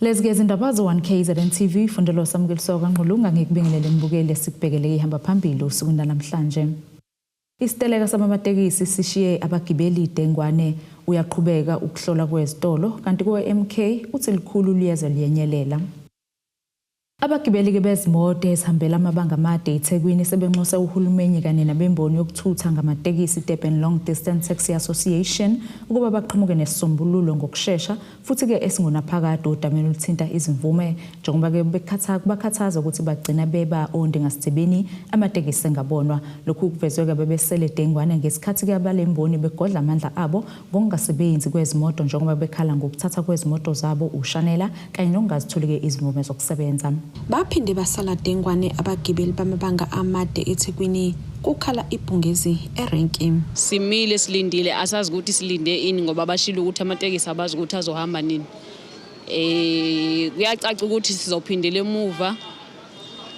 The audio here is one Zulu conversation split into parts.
Lezi ke izindaba ze-1 KZN TV fundelo samukeliswa kaNgqulunga ngikubingelele mbukeli esikubhekele ihamba phambili usukwini namhlanje. Isiteleka samamatekisi sishiye abagibeli dengwane uyaqhubeka ukuhlola kwezitolo kanti ko-MK uthi likhulu liyeza liyenyelela. Abagibeli-ke bezimoto ezihambela amabanga amade eThekwini sebenxuse uhulumeni kanye nabemboni yokuthutha ngamatekisi Durban Long Distance Taxi Association ukuba baqhamuke nesisombululo ngokushesha futhi-ke esingunaphakade odabeni oluthinta izimvume njengoba-ke bakhathaza ukuthi bagcina beba ondingasithebeni amatekisi engabonwa. Lokhu kuvezwe-ke bebesele dengwane ngesikhathi-ke abalemboni begodla amandla abo ngokungasebenzi kwezimoto njengoba bekhala ngokuthatha kwezimoto zabo ushanela kanye nokungazitholi-ke izimvume zokusebenza. Baphinde basala dengwane abagibeli bamabanga amade eThekwini kukhala ibhungezi erenki. Simile silindile asazi ukuthi silinde ini ngoba bashilo ukuthi amatekisi abazi ukuthi azohamba nini. Kuyacaca ukuthi sizophindela emuva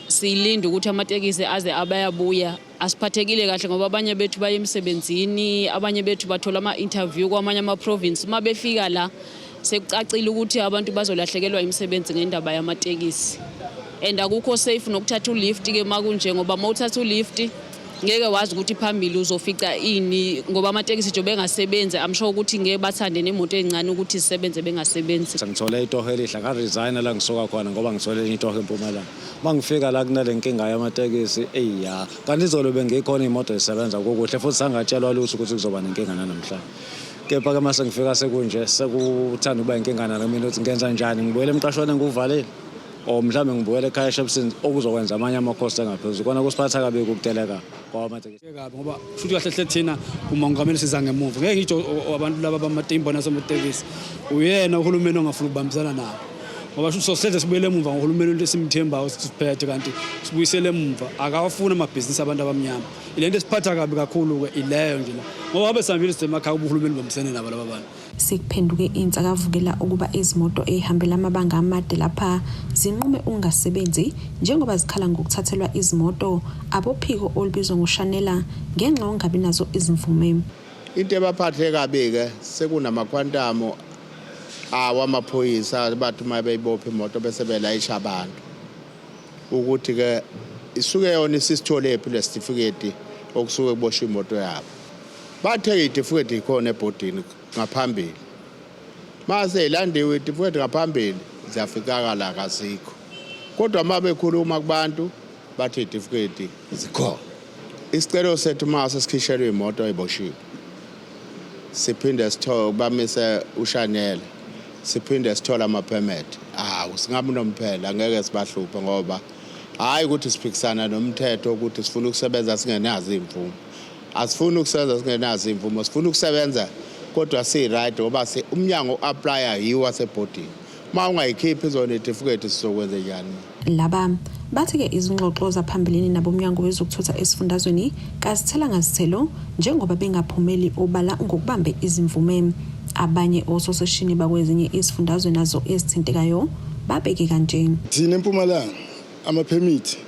silinde ukuthi amatekisi aze abayabuya. Asiphathekile kahle ngoba abanye bethu baye emsebenzini, abanye bethu bathola ama-interview kwamanye ama-province. Uma befika la sekucacile ukuthi abantu bazolahlekelwa imisebenzi ngendaba yamatekisi. And akukho safe nokuthatha ulift ke makunje ngoba uma uthatha ulift ngeke wazi ukuthi phambili uzofica ini ngoba amatekisi nje bengasebenzi. I'm sure ukuthi ngeke bathande nemoto ezincane ukuthi zisebenze bengasebenzi. Ngithole itoho elihle nga-resign la ngisuka khona ngoba ngithole itoho eMpumalanga. Mangifika la kunale nkinga yamatekisi eya kanti izolo bengikhona imoto isebenza kukuhle futhi sangatshelwa lutho ukuthi kuzoba nenkinga nanamhlanje. Kepha ke mase ngifika sekunje sekuthanda ukuba inkinga nami ukuthi ngenza njani ngibuyele emqashweni engiwuvalile or mhlawumbe ngibuyele ekhaya eShepstone okuzokwenza amanye ama-cost angaphezulu. Kona kusiphatha kabi ukuteleka kwamatekisi. Kabi ngoba futhi kahle hle thina umongameli siza ngemuva. Ngeke ngitsho abantu laba bamatembo nasamatekisi. Uyena uhulumeni ongafuni ukubambisana nabo. Ngoba sho sohleze sibuyele emuva ngohulumeni into esimthembayo siphethe kanti sibuyisele emuva akawafuni amabhizinisi abantu abamnyama. Ile nto esiphatha kabi kakhulu ke ileyo nje la. Ngoba ngabe sihambile sisemakhaya ubuhulumeni bambisene nabo laba bantu. Sekuphenduke insakavukela ukuba izimoto ey'hambela amabanga amade lapha zinqume ukungasebenzi njengoba zikhala ngokuthathelwa izimoto abophiko olubizwa ngoShanela ngenxa yokungabi nazo izimvume. Into ebaphathe kabi-ke sekunamakhwantamu awo amaphoyisa bathi uma beyibopha imoto bese belayisha abantu ukuthi-ke isuke yona isisitholephi le sitifiketi okusuke kuboshwe imoto yabo. Bathe iy'tifiketi ikhona ebhodini ngaphambili. Mase ilandiwe itifiketi ngaphambili ziyafikakala kazikho. Kodwa uma bekhuluma kubantu bathi iy'tifiketi zikhona. Isicelo sethu mase sikhishelwe imoto eboshiwe. Siphinde sithole bamise ushanela. Siphinde sithole ama-permit. Awu singabe unomphela ngeke sibahluphe ngoba hhayi ukuthi siphikisana nomthetho ukuthi sifuna ukusebenza singenazo iy'mvumo. Asifuni ukusebenza singenazo iy'mvumo, sifuna ukusebenza kodwa si-right ngoba umnyango o-aplaya yiwo wasebhodini. Uma ungayikhiphi zona iy'tifiketi sizokwenze njani? Laba bathi-ke izingxoxo zaphambilini nabomnyango wezokuthutha esifundazweni kazithelanga zithelo njengoba bengaphumeli obala ngokubambe izimvume. Abanye ososeshini bakwezinye izifundazwe nazo ezithintekayo babeke kanje. Thina eMpumalanga amaphemithi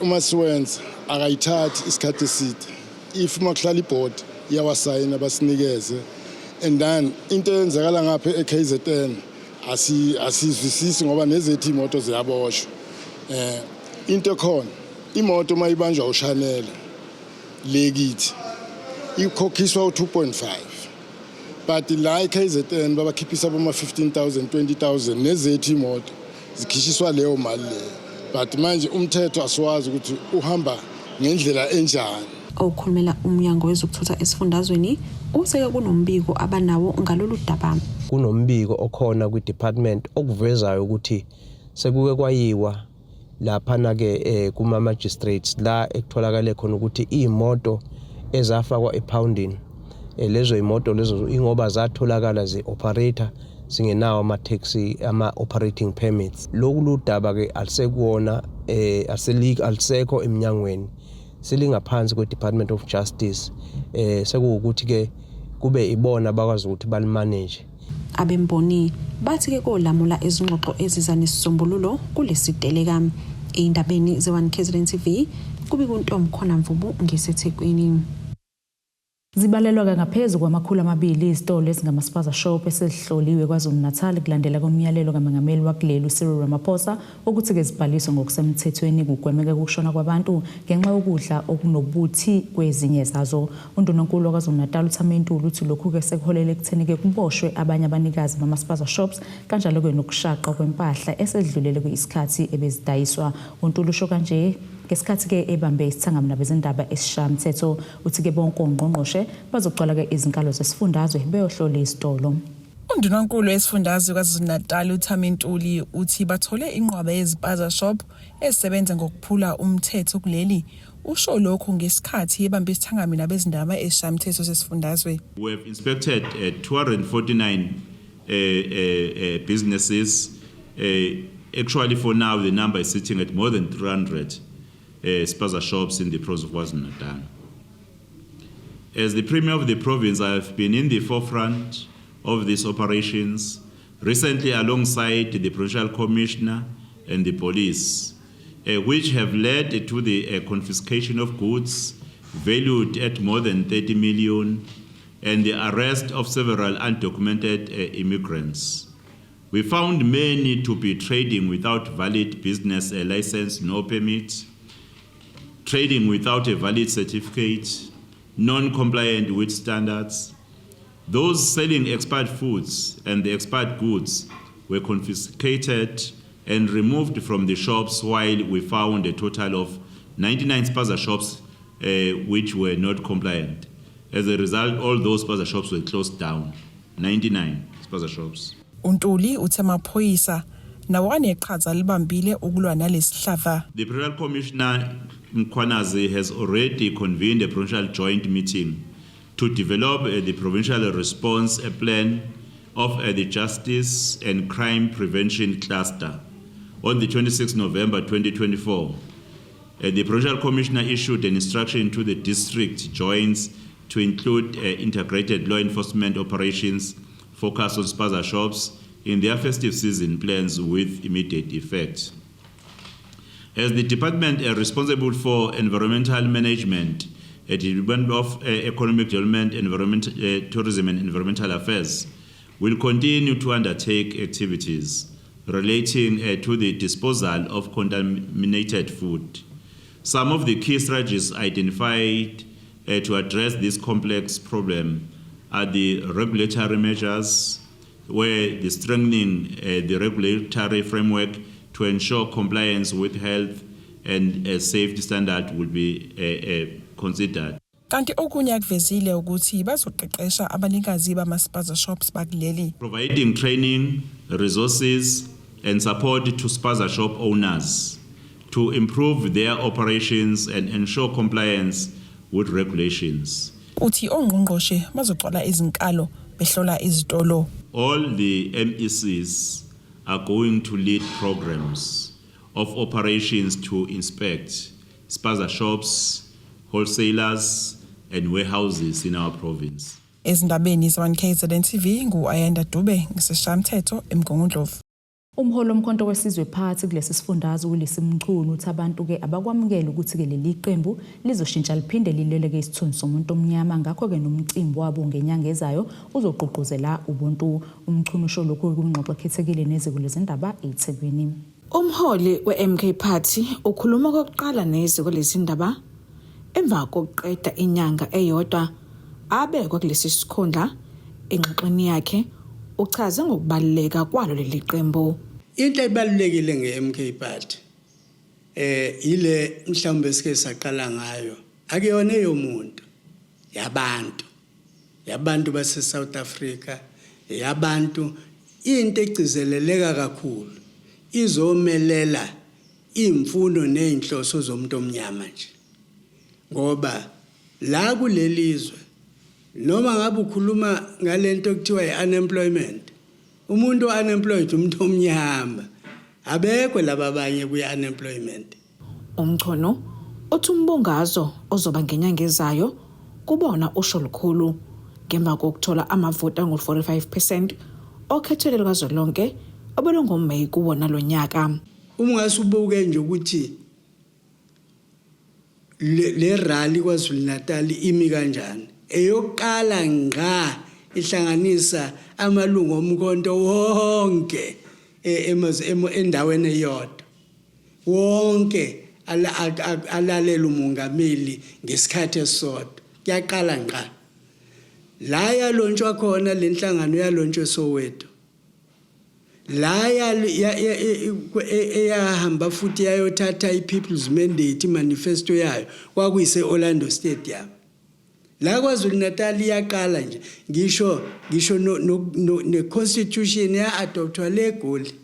uma siwenza akayithathi isikhathi eside. If uma kuhlala iboard iyawasayina basinikeze and then into eyenzakala ngapha e-KZN asizwisisi ngoba nezethu imoto ziyaboshwa. Into ekhona imoto uma ibanjwa ushanela lekithi ikhokhiswa u-2.5 but la e-KZN babakhiphisa boma 15,000 20,000 nezethu imoto zikhishiswa leyo mali leyo but manje umthetho asiwazi ukuthi uhamba ngendlela enjani. Okhulumela umnyango wezokuthutha esifundazweni uthe kunombiko abanawo ngalolu daba. Kunombiko okhona kwi-department okuvezayo ukuthi sekuke kwayiwa laphana ke kuma magistrates la ekutholakale khona ukuthi iy'moto ezafakwa epoundini lezo imoto lezo ingoba zatholakala zi-operator singenawo ama-taxi ama-operating permits. Lokhu ludaba ke alisekuwona alisekho eminyangweni silingaphansi kwe-Department of Justice sekuwukuthi ke kube ibona abakwazi ukuthi balimanage. Abemboni bathi ke kolamula izingxoxo eziza nesisombululo kulesiteleka. Ey'ndabeni ze-1 KZN TV kubika uNtombi Khona Mvubu ngiseThekwini. Zibalelwa-ke ngaphezu kwama-200 izitolo ezingama-spaza shop esezihloliwe KwaZulu-Natal kulandela komyalelo kaMengameli wakuleli uCyril Ramaphosa wokuthi-ke zibhaliswe ngokusemthethweni kugwemeke ukushona kwabantu ngenxa yokudla okunobuthi kwezinye zazo. UNdunankulu waKwaZulu-Natal uThami Ntuli uthi lokhu-ke sekuholele ekutheni-ke kuboshwe abanye abanikazi bama-spaza shops kanjalo-ke nokushaqwa kwempahla esedlulele kwisikhathi ebezidayiswa. UNtuli usho kanje ngesikhathi-ke ebambe isithangami nabezindaba eSishayamthetho. Uthi-ke bonke ongqongqoshe bazogcwala-ke izinkalo zesifundazwe beyohlola izitolo. UNdunankulu wesifundazwe KwaZulu-Natal uThami Ntuli uthi bathole inqwaba yezipaza shop ezisebenza ngokuphula umthetho kuleli. Usho lokhu ngesikhathi ebambe isithangami nabezindaba eSishayamthetho sesifundazwe. We have inspected 249 businesses. Actually, for now, the number is sitting at more than 300 spaza shops in the province of KwaZulu-Natal. As the Premier of the province, I have been in the forefront of these operations, recently alongside the Provincial Commissioner and the police, which have led to the confiscation of goods valued at more than 30 million and the arrest of several undocumented immigrants. We found many to be trading without valid business license, no permit, trading without a valid certificate, non-compliant with standards. Those selling expired foods and the expired goods were confiscated and removed from the shops, while we found a total of 99 spaza shops which were not compliant. As a result, all those spaza shops were closed down. 99 spaza shops. UNtuli uthe amaphoyisa nawo aneqhaza libambile ukulwa nalesihlava. The Provincial Commissioner Mkhwanazi has already convened a provincial joint meeting to develop the provincial response plan of the Justice and Crime Prevention Cluster. On the 26th November 2024, the Provincial Commissioner issued an instruction to the district joints to include integrated law enforcement operations focused on spaza shops in their festive season plans with immediate effect. As the department responsible for environmental management, the Department of Economic Development, Environment, Tourism and Environmental Affairs will continue to undertake activities relating to the disposal of contaminated food. Some of the key strategies identified to address this complex problem are the regulatory measures, where the strengthening the regulatory framework to ensure compliance with health and safety standard will be considered. Kanti okunye akuvezile ukuthi bazoqeqesha abanikazi bama-spaza shops bakuleli. Providing training, resources, and support to spaza shop owners to improve their operations and ensure compliance with regulations. Uthi ongqongqoshe bazogcwala izinkalo behlola izitolo. All the MECs are going to lead programs of operations to inspect spaza shops, wholesalers, and warehouses in our province. Ezindabeni za-1 KZN TV ngu-Ayanda Dube ngiseshamthetho eMgungundlovu. Umholi woMkhonto weSizwe Party kulesi sifundazwe uWillies Mchunu uthi abantu-ke abakwamukele ukuthi-ke leli qembu lizoshintsha liphinde lilweleke isithunzi somuntu omnyama, ngakho-ke nomcimbi wabo ngenyanga ezayo uzogqugquzela ubuntu. UMchunu usho lokhu kwingxoxo ekhethekile neziko lezindaba eThekwini. Umholi we-MK Party ukhuluma kokuqala neziko lezindaba emva kokuqeda inyanga eyodwa abekwa kulesi sikhundla. Engxoxweni yakhe uchaze ngokubaluleka kwalo leli qembu. Into ebalulekile nge-MK Party ile mhlawumbe sike saqala ngayo, akuyona eyomuntu, yabantu base South Africa, yabantu. Into egcizeleleka kakhulu izomelela imfundo nezinhloso zomuntu omnyama nje, ngoba la kulelizwe noma ngabe ukhuluma ngalento ekuthiwa i-unemployment, umuntu unemployed umuntu omnyama, abekho laba abanye kwi-unemployment. UMchunu uthi umbungazo ozoba ngenyanga ezayo kubona usho lukhulu ngemva kokuthola amavoti angu-45% okhethweni lukazwelonke obelungoMeyi kuwona lo nyaka. Uma ungase ubuke nje ukuthi le rally KwaZulu Natal imi kanjani. Eyokuqala ngqa ihlanganisa amalungu omkhonto wonke e, endaweni eyodwa. Wonke alalela umongameli ngesikhathi esisodwa. Kuyaqala ngqa. La yalontshwa khona le nhlangano yalontshwa eSoweto. La eyahamba futhi yayothatha i-People's Mandate manifesto yayo kwakuyise Orlando Stadium. La KwaZulu Natal iyaqala nje ngisho ngisho ne-constitution ya-adoptwa le Goli.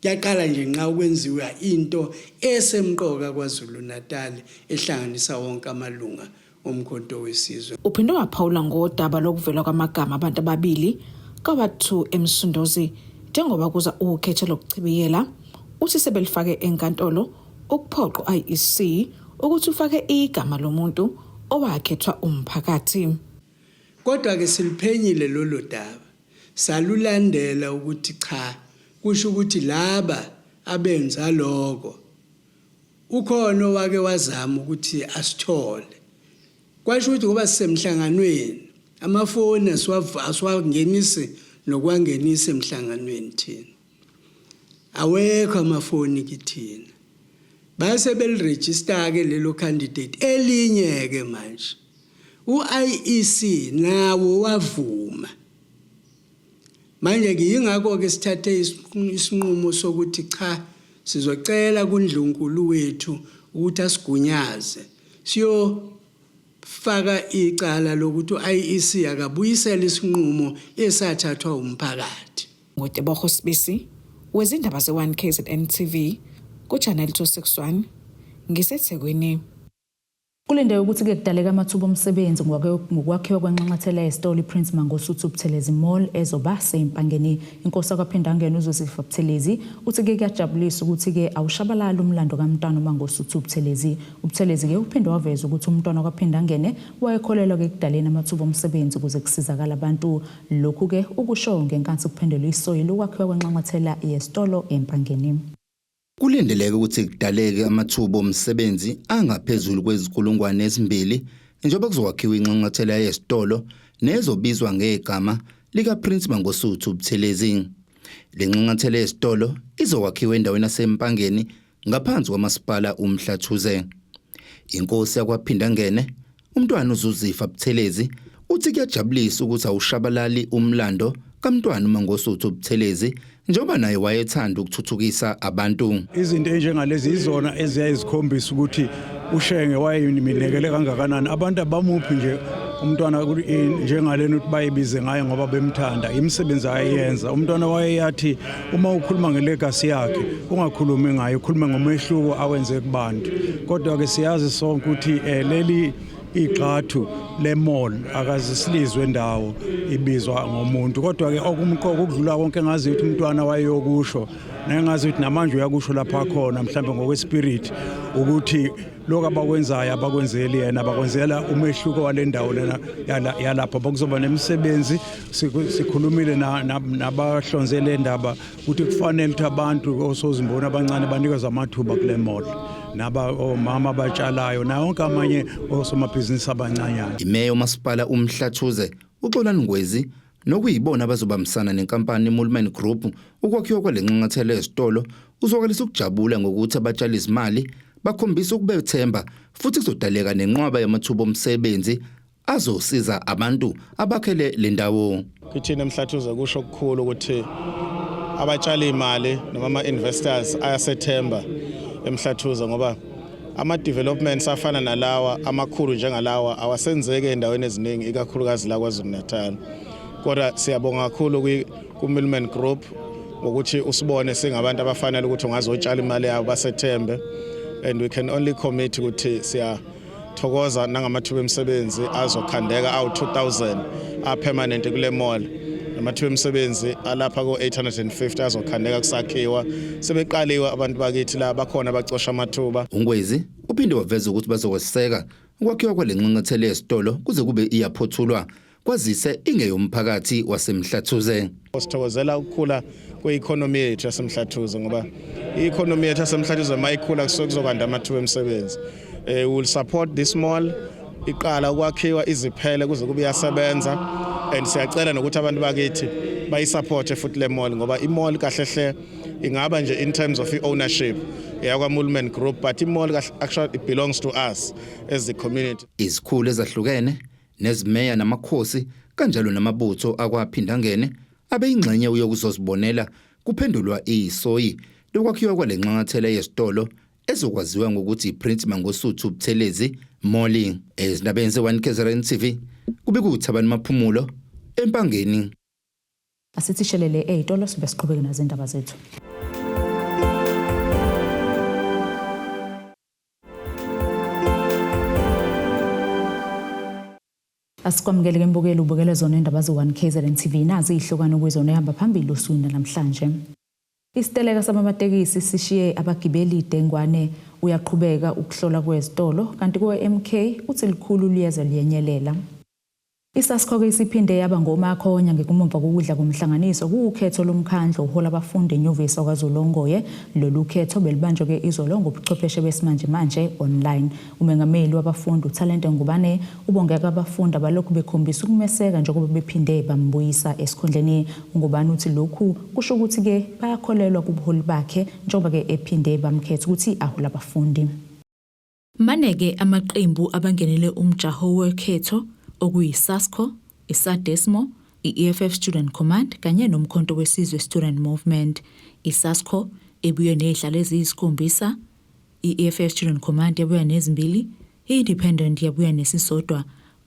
Kuyaqala nje nqa ukwenziwa into esemqoka KwaZulu Natal ehlanganisa wonke amalunga oMkhonto weSizwe. Uphinde waphawula ngodaba lokuvela kwamagama abantu ababili kaWard 2 eMsunduzi njengoba kuza ukhetho lokuchibiyela, uthi sebelifake enkantolo ukuphoqa u-IEC ukuthi ufake igama lomuntu owakhethwa umphakathi. Kodwa-ke siluphenyile lolo daba, salulandela ukuthi cha, kusho ukuthi laba abenza lokho ukhona owake wazama ukuthi asithole. Kwasho ukuthi ngoba sisemhlanganweni, amafoni asiwangenisi nokuwangenisa emhlanganweni thina. Awekho amafoni kithina. Base belirejista-ke lelo candidate elinye-ke manje. U-IEC nawo wavuma. Manje-ke yingakho-ke sithathe isinqumo sokuthi cha sizocela kuNdlunkulu wethu ukuthi asigunyaze siyofaka icala lokuthi u-IEC akabuyisele isinqumo esathathwa umphakathi. NguTebogo Sibisi wezindaba ze-1 KZN TV kuChannel 261 ngiseThekwini. Kulindeke ukuthi ke kudaleka amathuba omsebenzi ngokwakhiwa kwenxanxathela yesitolo iPrince Mangosuthu Buthelezi Mall ezoba seyimpangeni. Inkosi yakwaPhindangene uZozifa Buthelezi uthi ke kuyajabulisa ukuthi ke awushabalali umlando kaMntwana uMangosuthu Buthelezi. UButhelezi ke uphinde waveza ukuthi uMntwana kwaPhindangene wayekholelwa ke ekudaleni amathuba omsebenzi ukuze kusizakale abantu. Lokhu ke ukusho ngenkathi kuphendelwa isoyi lokwakhiwa kwenxanxathela yesitolo eMpangeni. Kulindeleke ukuthi kudaleke amathuba omsebenzi angaphezulu kwezinkulungwane ezimbili njengoba kuzokwakhiwa inxanxathela yesitolo nezobizwa ngegama likaPrince Mangosuthu Buthelezi. Le nxanxathela yesitolo izokwakhiwa endaweni yaseMpangeni ngaphansi kwamasipala uMhlathuze. Inkosi yakwaPhindangene, uMntwana uZuzifa Buthelezi, uthi kuyajabulisa ukuthi awushabalali umlando kaMntwana uMangosuthu Buthelezi njengoba naye wayethanda ukuthuthukisa abantu. Izinto enjengalezi izona eziyaye zikhombisa ukuthi uShenge wayeyiminekele kangakanani. Abantu abamuphi nje umntwana njengalena ukuthi bayibize ngaye ngoba bemthanda imisebenzi ayeyenza. Umntwana wayeyathi uma ukhuluma ngelegasi yakhe ungakhulumi ngaye ukhulume ngomehluko awenze kubantu kodwa-ke siyazi sonke ukuthi um leli igxathu le-mall akazisilizwe ndawo ibizwa ngomuntu kodwa-ke okumqoka ukudlula konke engazi ukuthi umntwana wayeyokusho nengazi ukuthi namanje uyakusho lapha khona mhlawumbe ngokwespirit ukuthi lokho abakwenzayo abakwenzeli yena bakwenzela umehluko wale ndawo lena yalapha bakuzoba nemisebenzi sikhulumile nabahlonze le ndaba ukuthi kufanele ukuthi abantu osozimboni abancane banikezwe amathuba kule mall naba omama abatshalayo nawo wonke amanye osomabhizinisi abancanyana. Imeya umasipala uMhlathuze uXolani Ngwezi nokuyibona abazobambisana nenkampani iMoolman Group ukwakhiwa kwale nxanxathela yezitolo uzwakalisa ukujabula ngokuthi abatshalizimali bakhombisa ukubethemba futhi kuzodaleka nenqwaba yamathuba omsebenzi azosiza abantu abakhele le ndawo. Kithina eMhlathuze kusho okukhulu ukuthi abatshali imali noma ama-investors ayasethemba eMhlathuze ngoba ama-developments afana nalawa amakhulu njengalawa awasenzeki ey'ndaweni eziningi ikakhulukazi la KwaZulu-Natal. Kodwa siyabonga kakhulu ku-Millman Group ngokuthi usibone singabantu abafanele ukuthi ungazotshala imali yabo basethembe and we can only commit ukuthi siya thokoza nangamathuba emisebenzi azokhandeka awu-2000 apermanent kule mall namathuba emisebenzi alapha ko-850 azokhandeka kusakhiwa sebeqaliwe abantu bakithi la bakhona abacosha amathuba UNgwezi uphinde waveza ukuthi bazokweseka ukwakhiwa kwale nxanxathela yesitolo kuze kube iyaphothulwa kwazise ingeyomphakathi waseMhlathuze. Sithokozela ukukhula kwe-economy yethu yaseMhlathuze ngoba i-economy yethu yaseMhlathuze uma ikhula kusuke kuzokwanda amathuba emisebenzi. We will support this mall. iqala ukwakhiwa iziphele kuze kube iyasebenza and siyacela nokuthi abantu bakithi bayisupporte futhi le mall ngoba i-mall kahle hle ingaba nje in terms of i-ownership eyakwa-Moolman Group but i-mall actually it belongs to us as the community. Izikhulu ezahlukene nezimeya namakhosi kanjalo namabutho akwaPhindangene abeyingxenye yokuzozibonela kuphendulwa isoyi lokwakhiwa kwale nxanxathela yesitolo ezokwaziwa ngokuthi iPrince Mangosuthu Buthelezi Mall. Ezindabeni ze-1 KZN TV kube kuwuthabani Maphumulo eMpangeni. Asithi shelele ey'tolo sibe siqhubeke nazindaba zethu. Asikwamukele ke mbukeli ubukele zona indaba ze-1 KZN TV nazi izihlokwana kuyizona ehamba phambili osukwini namhlanje. Isiteleka samamatekisi sishiye abagibeli dengwane uyaqhubeka ukuhlola kwezitolo kanti kuwe-MK uthi likhulu liyeza liyenyelela. ISASCO-ke isiphinde yaba ngomakhonya ngekumumva kokudla komhlanganiso kuwukhetho lomkhandlu ohola abafundi enyuvesi wakwaZulu Ongoye. Lolu khetho belubanjwe-ke izolo ngobuchwepheshe besimanjemanje online. Umengameli wabafundi uThalente Ngubane ubongeka abafundi abalokhu bekhombisa ukumeseka njengoba bephinde bambuyisa esikhundleni. UNgubane uthi lokhu kusho ukuthi-ke bayakholelwa kubuholi bakhe njengoba-ke ephinde bamkhetha ukuthi ahole abafundi. Mane-ke amaqembu abangenele umjaho wokhetho okuyi-SASCO, iSADESMO, i-EFF Student Command kanye noMkhonto weSizwe Student Movement. I-SASCO ebuye nezihlalo eziyisikhombisa, i-EFF Student Command yabuya nezimbili, i-Independent yabuya nesisodwa,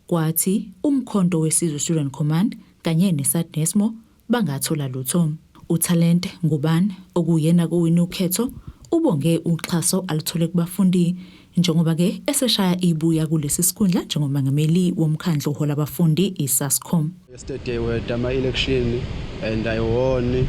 kwathi uMkhonto weSizwe Student Command kanye neSADESMO bangathola lutho. UThalente Ngubane okuyena kowina ukhetho ubonge uxhaso aluthole kubafundi njengoba-ke eseshaya ibuya kulesi sikhundla njengomengameli womkhandlu ohola abafundi iSASCO. Yesterday we had ama-election and I won.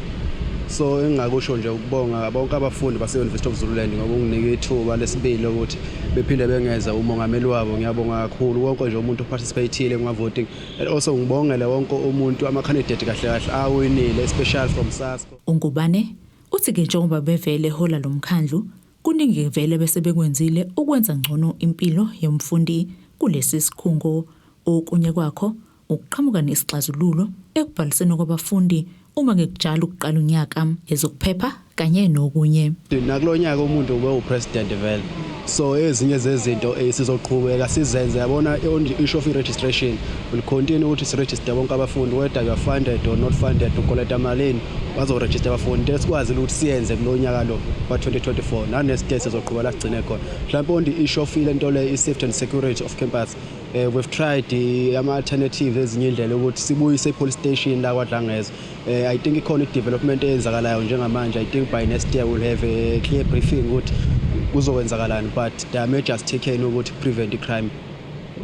So engingakusho nje ukubonga bonke abafundi base-University of Zululand ngokunginika ithuba lesibili ukuthi bephinde bengeza umongameli wabo. Ngiyabonga kakhulu wonke nje umuntu oparticipate-ile kuma-voting and also ngibongele wonke umuntu ama-candidate kahle kahle awinile, especially from SASCO. UNgubane uthi-ke njengoba bevele hola lo mkhandlu kuningi vele bese bekwenzile ukwenza ngcono impilo yomfundi kulesi sikhungo. Okunye kwakho ukuqhamuka nesixazululo ekubhaliseni kwabafundi uma ngekujala ukuqala unyaka, ezokuphepha kanye nokunye. Nakulo nyaka umuntu ube upresident vele, so ezinye zezinto sizoqhubeka sizenze yabona. On the issue of registration, will continue ukuthi siregister bonke abafundi whether you are funded or not funded, ukoleta malini, bazoregister abafundi. Into esikwazi ukuthi siyenze kulo nyaka lo wa-2024 na-next year sizoqhubeka la sigcine khona. Mhlawumbe on the issue of ile nto le i-safety and security of campus, we've tried ama-alternative, ezinye indlela ukuthi sibuyise i-police station la KwaDlangezwa. I think ikhona i-development eyenzakalayo njengamanje. I think by next year we'll have a clear briefing ukuthi kuzokwenzakalani, but there are measures taken ukuthi prevent i-crime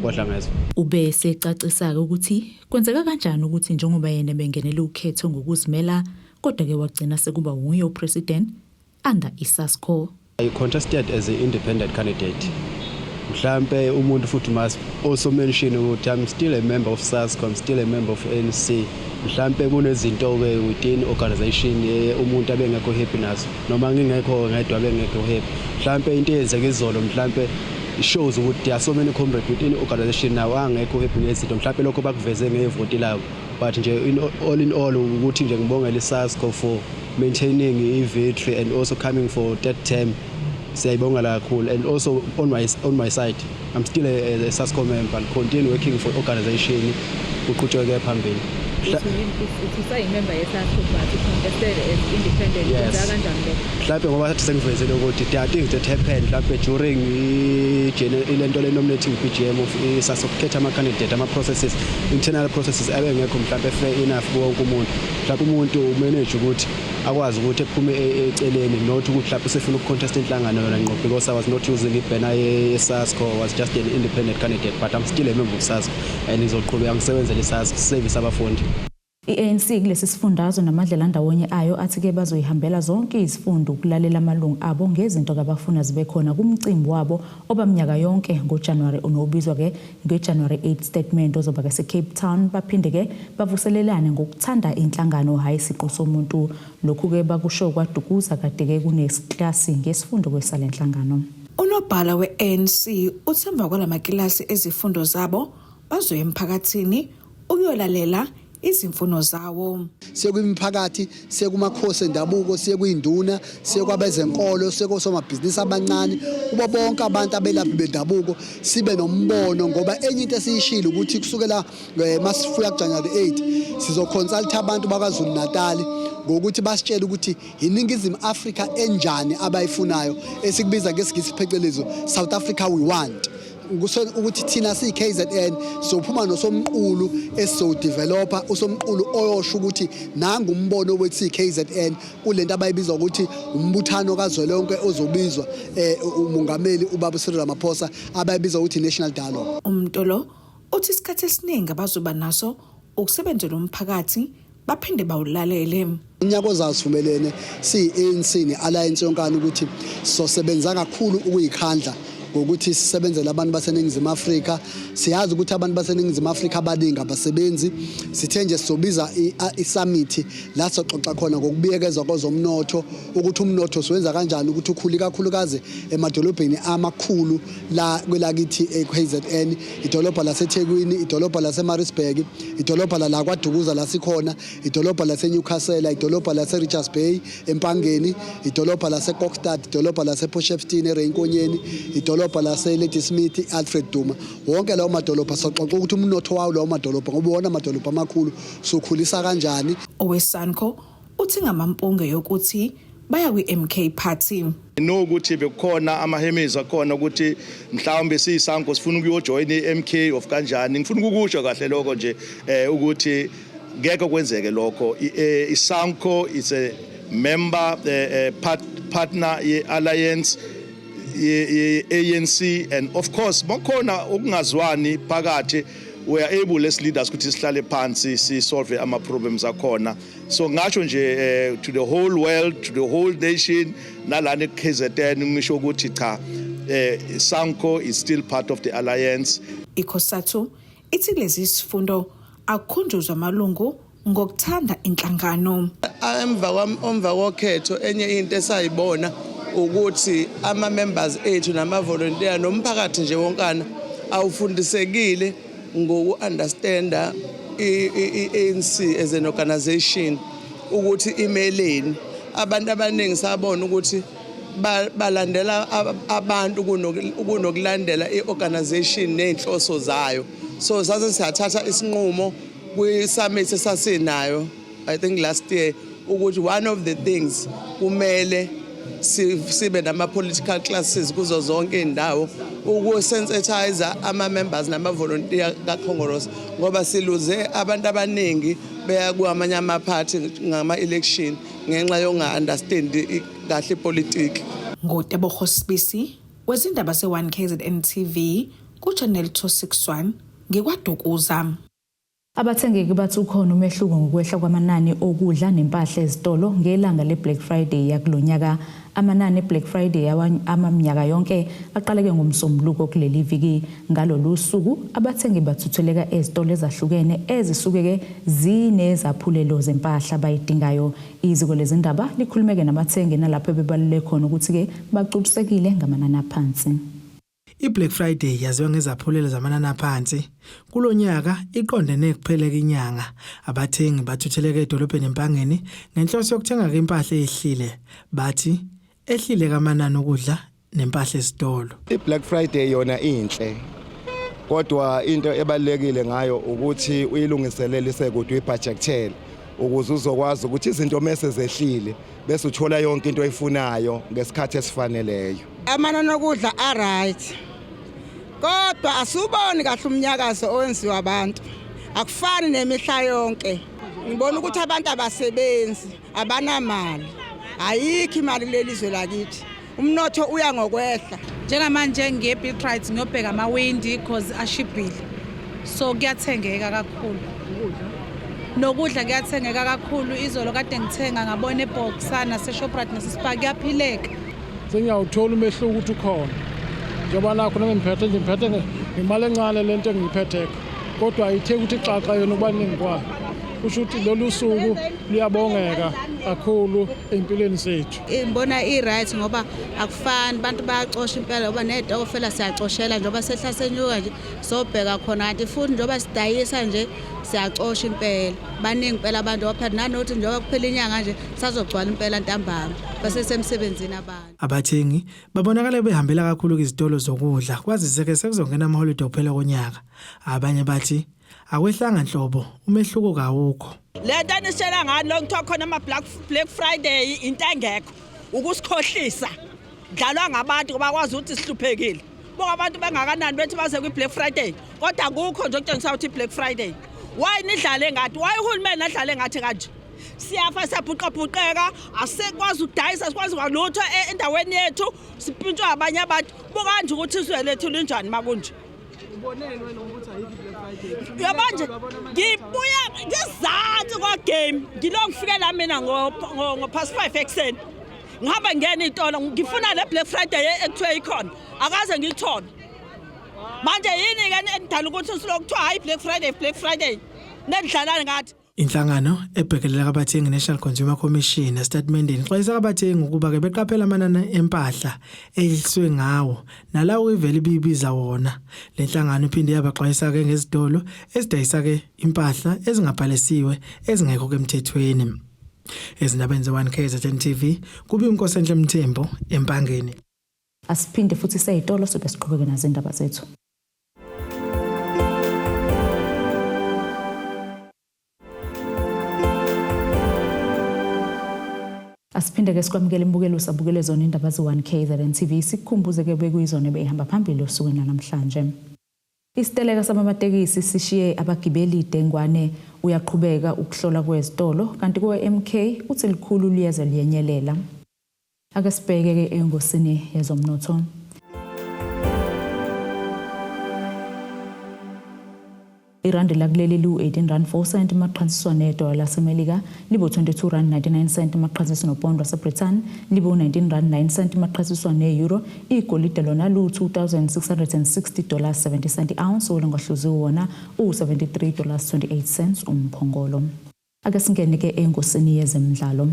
KwaDlangezwa. Ube secacisa-ke ukuthi kwenzeka kanjani ukuthi njengoba yena bengenele ukhetho ngokuzimela kodwa-ke wagcina sekuba wuye upresident under iSASCO. I contested as an independent candidate. Mhlambe umuntu futhi must also mention ukuthi I'm still a member of SASCO, I'm still a member of ANC. Mhlambe kunezinto ke within organization umuntu abengekho happy nazo noma ngingekho ngedwa bengekho happy. Mhlambe into eyenzeka izolo mhlambe shows ukuthi there are so many comrades within organization now angekho happy ngezinto, mhlambe lokho bakuveze ngevoti labo. But nje in all ukuthi nje ngibongela iSASCO for maintaining i-victory and also coming for third term. Siyayibonga kakhulu. And also on my side, I'm still a SASCO member and continue working for organization kuqhutsheke phambili. Uthi usayimember ye-SASCO but contested as independent? Yes. Kwenzeka kanjani lokho? Mhlawumbe ngoba sathi sengivezele ukuthi there are things that happen mhlawumbe during ilento le nominating BGM of iSASCO, kukhetha ama-candidate, ama-processes, internal processes abengekho mhlawumbe fair enough kuwo wonke umuntu. Mhlawumbe umuntu umanage ukuthi akwazi ukuthi ephume eceleni, not ukuthi mhlawumbe usefuna ukucontest inhlangano yona ngqo, because I was not using ibanner ye-SASCO, I was just an independent candidate, but I'm still a member of SASCO and ngizoqhubeka ngisebenzele iSASCO, service abafundi. I-ANC kulesi sifundazwe namadlelandawonye ayo athi-ke bazoyihambela zonke izifundo ukulalela amalungu abo ngezinto abafuna zibe khona kumcimbi wabo obaminyaka yonke ngoJanuwari nobizwa-ke ngeJanuary 8 Statement ozoba-ke se-Cape Town, baphinde-ke bavuselelane ngokuthanda inhlangano hhayi isiqu somuntu. Lokhu-ke bakusho KwaDukuza kade-ke kunesiklasi ngesifundo kwesale nhlangano. Unobhala we-ANC uthi emva kwalamakilasi ezifundo zabo bazoya emphakathini ukuyolalela izimfuno zawo. Siye kwimiphakathi, siye kumakhosi endabuko, siye kwiy'nduna, siye kwabezenkolo, siye kosomabhizinisi abancane, kubo bonke abantu abelaphi bendabuko, sibe nombono ngoba enye into esiyishilo ukuthi kusukela masifika kuJanuary 8 sizoconsulta abantu baKwaZulu Natal ngokuthi basitshele ukuthi iNingizimu Afrika enjani abayifunayo, esikubiza ngesiNgisi phecelezi South Africa we want. Ukuthi thina siyi-KZN sizophuma nosomqulu esizowudevelopa, usomqulu oyosho ukuthi nangu umbono wethu siyi-KZN kulento abayibiza ukuthi umbuthano kazwelonke ozobizwa umongameli ubaba Cyril Ramaphosa, abayibiza ukuthi National Dialogue. Umtolo uthi isikhathi esiningi abazoba naso ukusebenzela umphakathi baphinde bawulalele. Unyaka ozayo sivumelene siyi-ANC ne-Alliance yonkana ukuthi sizosebenza kakhulu ukuyikhandla ngokuthi sisebenzele abantu baseNingizimu Afrika. Siyazi ukuthi abantu baseNingizimu Afrika abaningi abasebenzi. Sithe nje sizobiza i-summit la sizoxoxa khona ngokubuyekezwa kwezomnotho, ukuthi umnotho siwenza kanjani ukuthi ukhule kakhulukazi emadolobheni amakhulu la kwelakithi e-KZN, idolobha laseThekwini, idolobha laseMaritzburg, idolobha la KwaDukuza la sikhona, idolobha laseNewcastle, idolobha lase-Richards Bay eMpangeni, idolobha laseKokstad, idolobha lasePort Shepstone eRay Nkonyeni, idolobha lase-Ladysmith, Alfred Duma. Wonke lawo madolobha soxoxa ukuthi umnotho wawo lawo madolobha, ngoba wona amadolobha amakhulu, sokhulisa kanjani. OweSanco uthi ngamampunge yokuthi baya kwi-MK Party. Nokuthi bekukhona amahemezi akhona ukuthi mhlawumbe siyiSanco sifuna ukuyojoin i-MK of kanjani. Ngifuna ukukusho kahle lokho nje ukuthi ngeke kwenzeke lokho. ISanco is a member, partner ye-alliance ye-ANC, and of course makhona ukungazwani phakathi, we are able as leaders ukuthi sihlale phansi si-solve ama-problems akhona. So ngasho nje to the whole world, to the whole nation, nalana e-KZN, ngisho ukuthi cha, Sanco is still part of the alliance. ICOSATU ithi lezi sifundo akukhunjuzwa amalungu ngokuthanda inhlangano. Emva kokhetho, enye into esayibona ukuthi ama members ethu nama volunteer nomphakathi nje wonkana awufundisekile ngoku-understanda i-ANC as an organization, ukuthi imeleni. Abantu abaningi sabona ukuthi balandela abantu kunokulandela i-organization ney'nhloso zayo. So sase siyathatha isinqumo kwi-summit esasinayo, I think last year, ukuthi one of the things kumele sibe nama-political classes kuzo zonke iy'ndawo ukusensitize ama-members nama-volunteer kaKhongolose, ngoba siluze abantu abaningi beya kwamanye amaphathi ngama-election ngenxa yokunga-understand kahle ipolitiki. NguTebogo Sibisi wezindaba se-1 KZN TV ku-Channel 261 ngikwaDukuza. Abathengeki bathi ukhona umehluko ngokwehla kwamanani okudla nempahla ezitolo ngelanga le-Black Friday yakulonyaka. Amanani e-Black Friday amaminyaka yonke aqaleke ngoMsombuluko kuleli viki. Ngalolu suku abathengi bathutheleka ezitolo ezahlukene ezisuke-ke zinezaphulelo zempahla abayidingayo. Iziko lezindaba likhulumeke nabathengi nalapho bebalule khona ukuthi-ke bacubusekile ngamanani aphansi. I-Black Friday yaziwa ngezaphulelo zamanani aphansi. Kulonyaka iqondene kuphela inyanga. Abathengi bathutheleka edolobheni eMpangeni ngenhloso yokuthenga impahla ehlile. Bathi ehlile kamanani okudla nempahla esitolo. I-Black Friday yona inhle. Kodwa into ebalekile ngayo ukuthi uyilungiselele isekude, uyibudgetele ukuze uzokwazi ukuthi izinto mase zehlile bese uthola yonke into oyifunayo ngesikhathi esifaneleyo. Amanani okudla a-right, kodwa asuboni kahle umnyakazo owenziwa abantu, akufani nemihla yonke. Ngibona ukuthi abantu abasebenzi, abanamali, ayikho imali kuleli zwe lakithi, umnotho uya ngokwehla. Njengamanje ngiye Built-Rite ngiyobheka amawindi cause ashibhile, so kuyathengeka kakhulu, nokudla kuyathengeka kakhulu. Izolo kade ngithenga, ngabona eBoxer nase-Shoprite nase-Spar kuyaphileka. Sengiyawuthola umehluko ukuthi ukhona, njengoba nakho nami ngiphethe nje, ngiphethe ngemali encane lento engiyiphetheko, kodwa ayithe ukuthi xaxa yona ukubaningi kwayo. Kusho ukuthi lolu suku luyabongeka kakhulu empilweni zethu. Ngibona i-right ngoba akufani, abantu bayacosha impela ngoba ney'tokofela siyacoshela njengoba sehla senyuka nje sobheka khona, kanti futhi njengoba sidayisa nje siyacosha impela. Baningi impela abantu ngoba phela nanokuthi njengoba kuphela inyanga nje sazogcwala impela ntambama basesemsebenzini abantu. Abathengi babonakala behambela kakhulu izitolo zokudla kwazise ke sekuzongena amaholide okuphela konyaka. Abanye bathi akwehlanga nhlobo, umehluko kawukho. Le nto anisitshela ngayo lo kuthiwa khona ama-Black Friday into engekho, ukusikhohlisa. Dlalwa ngabantu ngoba kwazi ukuthi sihluphekile. Buka abantu bengakanani bethi baze kwi-Black Friday, kodwa akukho nje okutshengisa ukuthi i-Black Friday. Why nidlale ngathi? Why uhulumeni adlale ngathi kanje? Siyafa, siyabhuqabhuqeka, asikwazi ukudayisa, sikwazi kwalutho endaweni yethu, sipintshwa abanye abantu. Buka nje ukuthi izwe lethu linjani makunje. Yabo nje ngibuya ngizansi kwa-game, ngilo ngifike la mina ngo-past 5 ekuseni. Ngihamba ngena iy'tolo ngifuna le Black Friday ekuthiwe ikhona, akaze ngiyithole. Manje yini-ke enidala ukuthi usuloku kuthiwa hhayi Black Friday, Black Friday, nendidlalani ngathi. Inhlangano ebhekelela abathengi National Consumer Commission esitatimendeni ixwayisa abathengi ukuba ke beqaphele amanani empahla eyiswe ngawo nalawo ivele ibibiza wona. Le nhlangano iphinde yabaxwayisa ke ngezitolo ezidayisa ke impahla ezingabhalisiwe ezingekho ke emthethweni. Ezindabeni ze-1 KZN TV kubi uNkosenhle Mthembu eMpangeni. Asiphinde futhi seyitolo sobe siqhubeke nazo indaba zethu. Asiphinde ke sikwamukele imbukelo usabukele zona indaba ze-1 KZN TV, sikukhumbuze ke bekuyizona ebeyihamba phambili osukwini namhlanje. Isiteleka samamatekisi sishiye abagibeli dengwane, uyaqhubeka ukuhlola kwezitolo kanti kuwe-MK uthi likhulu liyeze liyenyelela. Ake sibheke ke engosini yezomnotho. Irandi lakuleli liwu-18 rand 4 cent maqhathaniswa nedola laseMelika, libu-22 rand 99 cent maqhathaniswa nopondo waseBrithani, libu-19 rand 9 cent maqhathaniswa ne-euro. Igolide lona lu-2660 dollars 70 cent ounce, olungahluziwe wona u-73 dollars 28 cents umphongolo. Ake singene ke engosini yezemidlalo.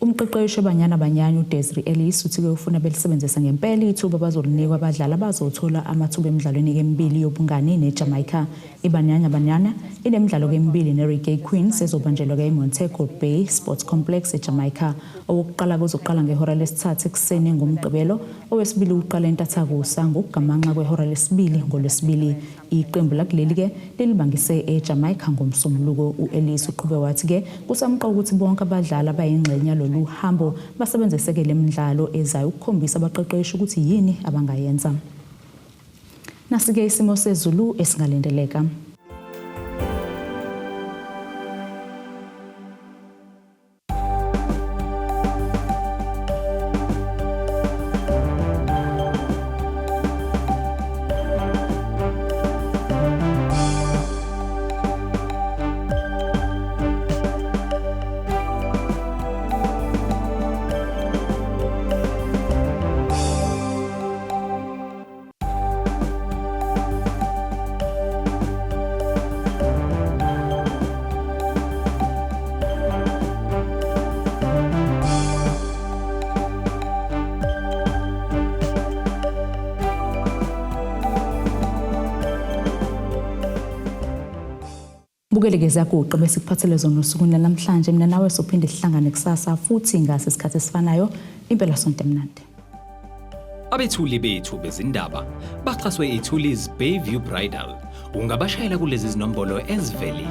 Umqeqeshi weBanyana Banyana uDesiree Ellis uthi-ke ufuna belisebenzise ngempela ithuba abazolinikwa abadlali abazothola amathuba emidlalweni emibili yobungani neJamaica. IBanyana Banyana inemidlalo emibili neReggae Queens ezobanjelwa eMontego Bay Sports Complex eJamaica. Owokuqala kuzoqala ngehora lesithathu ekuseni ngoMgqibelo, owesibili uqala entathakusa ngokugamanxa kwehora lesibili ngoLwesibili. Iqembu lakuleli-ke lilibangise eJamaica ngoMsombuluko. U-Ellis uqhube wathi-ke kusamqoka ukuthi bonke abadlali abayingxenye yalolu hambo basebenzise-ke le midlalo ezayo ukukhombisa abaqeqeshi ukuthi yini abangayenza. Nasi-ke isimo sezulu esingalindeleka. Bukele-ke ziyaguqa bese kuphathele zona osukwini namhlanje. Mina nawe sophinde sihlangane kusasa futhi ngase isikhathi esifanayo. Impela sonto emnandi. Abethuli bethu bezindaba baxhaswe iThulis Bayview Bridal. Ungabashayela kulezi zinombolo ezivelile.